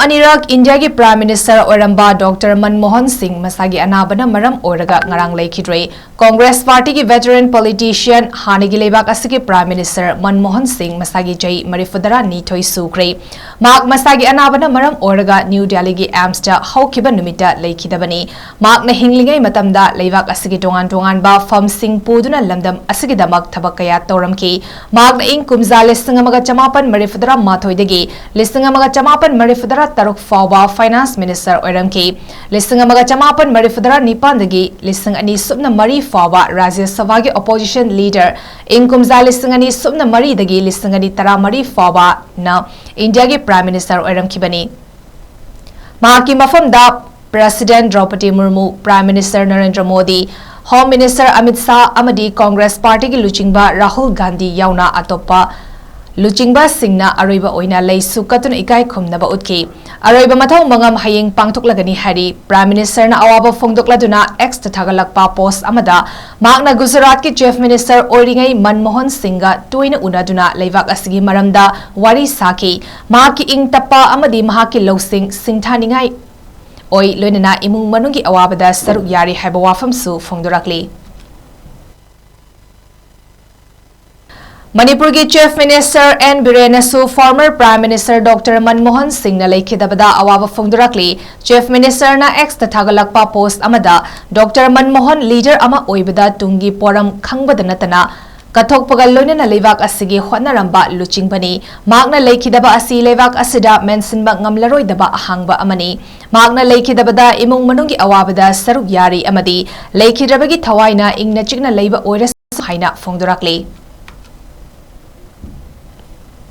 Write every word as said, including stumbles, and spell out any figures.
ꯑꯅꯤꯔꯛ ꯏꯟꯗꯤꯌꯥꯒꯤ Prime Minister ꯑꯣꯏꯔꯝꯕ Doctor ꯃꯟꯃꯣꯍꯟ ꯁꯤꯡ ꯃꯁꯥꯒꯤ ꯑꯅꯥꯕꯅ ꯃꯔꯝ ꯑꯣꯏꯔꯒ ꯉꯔꯥꯡ ꯂꯩꯈꯤꯗ꯭ꯔꯦ꯫ Congress partyꯒꯤ veteran politician, ꯍꯥꯟꯅꯒꯤ ꯂꯩꯕꯥꯛ ꯑꯁꯤꯒꯤ Prime Minister ꯃꯟꯃꯣꯍꯟ ꯁꯤꯡ ꯃꯁꯥꯒꯤ ꯆꯍꯤ ꯃꯔꯤꯐꯨꯇꯔꯥ ꯅꯤꯊꯣꯏ ꯁꯨꯈ꯭ꯔꯦ꯫ ꯃꯍꯥꯛ ꯃꯁꯥꯒꯤ ꯑꯅꯥꯕꯅ ꯃꯔꯝ ꯑꯣꯏꯔꯒ ꯅ꯭ꯌꯨ ꯗꯦꯜꯂꯤꯒꯤ AIIMSꯇ ꯍꯧꯈꯤꯕ ꯅꯨꯃꯤꯠꯇ ꯂꯩꯈꯤꯗꯕꯅꯤ꯫ ꯃꯍꯥꯛꯅ ꯍꯤꯡꯂꯤꯉꯩ ꯃꯇꯝꯗ ꯂꯩꯕꯥꯛ ꯑꯁꯤꯒꯤ ꯇꯣꯉꯥꯟ ꯇꯣꯉꯥꯟꯕ ꯐꯝꯁꯤꯡ ꯄꯨꯗꯨꯅ ꯂꯝꯗꯝ ꯑꯁꯤꯒꯤꯗꯃꯛ ꯊꯕꯛ ꯀꯌꯥ ꯇꯧꯔꯝꯈꯤ꯫ ꯃꯍꯥꯛꯅ ꯏꯪ ꯀꯨꯝꯖꯥ ꯂꯤꯁꯤꯡ ꯑꯃꯒ ꯆꯃꯥꯄꯟ ꯃꯔꯤꯐꯨꯇꯔꯥ ꯃꯥꯊꯣꯏꯗꯒꯤ ꯂꯤꯁꯤꯡ ꯑꯃꯒ ꯆꯃꯥꯄꯟ ꯃꯔꯤꯐꯨꯇꯔꯥ ꯇꯔꯨꯛ ꯐꯥꯎꯕ Finance Minister ꯑꯣꯏꯔꯝꯈꯤ꯫ ꯂꯤꯁꯤꯡ ꯑꯃꯒ ꯆꯃꯥꯄꯟ ꯃꯔꯤꯐꯨꯇꯔꯥ ꯅꯤꯄꯥꯟꯗꯒꯤ ꯂꯤꯁꯤꯡ ꯑꯅꯤ ꯁꯨꯞꯅ ꯃꯔꯤ ꯐꯥꯎꯕ ꯔꯥꯖ꯭ꯌ ꯁꯚꯥꯒꯤ opposition leader, ꯏꯪ ꯀꯨꯝꯖꯥ ꯂꯤꯁꯤꯡ ꯑꯅꯤ ꯁꯨꯞꯅ ꯃꯔꯤꯗꯒꯤ ꯂꯤꯁꯤꯡ ꯑꯅꯤ ꯇꯔꯥꯃꯔꯤ ꯐꯥꯎꯕꯅ ꯏꯟꯗꯤꯌꯥꯒꯤ Prime Minister ꯑꯣꯏꯔꯝꯈꯤꯕꯅꯤ꯫ ꯃꯍꯥꯛꯀꯤ ꯃꯐꯝꯗ President ꯗ꯭ꯔꯧꯄꯗꯤ ꯃꯨꯔꯃꯨ, Prime Minister Narendra Modi, Home Minister Amit Shah ꯑꯃꯗꯤ Congress partyꯒꯤ ꯂꯨꯆꯤꯡꯕ ꯔꯥꯍꯨꯜ ꯒꯥꯟꯙꯤ ꯌꯥꯎꯅ ꯑꯇꯣꯞꯄ ꯂꯨꯆꯤꯡꯕꯁꯤꯡꯅ ꯑꯔꯣꯏꯕ ꯑꯣꯏꯅ ꯂꯩꯁꯨ ꯀꯠꯇꯨꯅ ꯏꯀꯥꯏ ꯈꯨꯝꯅꯕ ꯎꯠꯈꯤ꯫ ꯑꯔꯣꯏꯕ ꯃꯊꯧ ꯃꯉꯝ ꯍꯌꯦꯡ ꯄꯥꯡꯊꯣꯛꯂꯒꯅꯤ ꯍꯥꯏꯔꯤ꯫ Prime Ministerꯅ ꯑꯋꯥꯕ ꯐꯣꯡꯗꯣꯛꯂꯗꯨꯅ Xꯇ ꯊꯥꯒꯠꯂꯛꯄ post ꯑꯃꯗ ꯃꯍꯥꯛꯅ ꯒꯨꯖꯔꯥꯠꯀꯤ Chief Minister ꯑꯣꯏꯔꯤꯉꯩ ꯃꯟꯃꯣꯍꯟ ꯁꯤꯡꯒ ꯇꯣꯏꯅ ꯎꯅꯗꯨꯅ ꯂꯩꯕꯥꯛ ꯑꯁꯤꯒꯤ ꯃꯔꯝꯗ ꯋꯥꯔꯤ ꯁꯥꯈꯤ꯫ ꯃꯍꯥꯛꯀꯤ ꯏꯪ ꯇꯞꯄ ꯑꯃꯗꯤ ꯃꯍꯥꯛꯀꯤ ꯂꯧꯁꯤꯡ ꯁꯤꯡꯊꯥꯅꯤꯡꯉꯥꯏ ꯑꯣꯏ, ꯂꯣꯏꯅꯅ ꯏꯃꯨꯡ ꯃꯅꯨꯡꯒꯤ ꯑꯋꯥꯕꯗ ꯁꯔꯨꯛ ꯌꯥꯔꯤ ꯍꯥꯏꯕ ꯋꯥꯐꯝꯁꯨ ꯐꯣꯡꯗꯣꯔꯛꯂꯤ꯫ ꯃꯅꯤꯄꯨꯔꯒꯤ Chief Minister ꯑꯦꯟ ꯕꯤꯔꯦꯟꯅꯁꯨ former Prime Minister Doctor Manmohan ꯁꯤꯡꯅ ꯂꯩꯈꯤꯗꯕꯗ ꯑꯋꯥꯕ ꯐꯣꯡꯗꯣꯔꯛꯂꯤ꯫ Chief Ministerꯅ Xꯇ ꯊꯥꯒꯠꯂꯛꯄ post ꯑꯃꯗ, Doctor ꯃꯟꯃꯣꯍꯟ leader ꯑꯃ ꯑꯣꯏꯕꯗ ꯇꯨꯡꯒꯤ ꯄꯣꯔꯝ ꯈꯪꯕꯗ ꯅꯠꯇꯅ ꯀꯠꯊꯣꯛꯄꯒ ꯂꯣꯏꯅꯅ ꯂꯩꯕꯥꯛ ꯑꯁꯤꯒꯤ ꯍꯣꯠꯅꯔꯝꯕ ꯂꯨꯆꯤꯡꯕꯅꯤ꯫ ꯃꯍꯥꯛꯅ ꯂꯩꯈꯤꯗꯕ ꯑꯁꯤ ꯂꯩꯕꯥꯛ ꯑꯁꯤꯗ ꯃꯦꯟꯁꯤꯟꯕ ꯉꯝꯂꯔꯣꯏꯗꯕ ꯑꯍꯥꯡꯕ ꯑꯃꯅꯤ꯫ ꯃꯍꯥꯛꯅ ꯂꯩꯈꯤꯗꯕꯗ ꯏꯃꯨꯡ ꯃꯅꯨꯡꯒꯤ ꯑꯋꯥꯕꯗ ꯁꯔꯨꯛ ꯌꯥꯔꯤ ꯑꯃꯗꯤ ꯂꯩꯈꯤꯗ꯭ꯔꯕꯒꯤ ꯊꯋꯥꯏꯅ ꯏꯪꯅ ꯆꯤꯛꯅ ꯂꯩꯕ ꯑꯣꯏꯔꯁꯅꯨ ꯍꯥꯏꯅ ꯐꯣꯡꯗꯣꯔꯛꯂꯤ꯫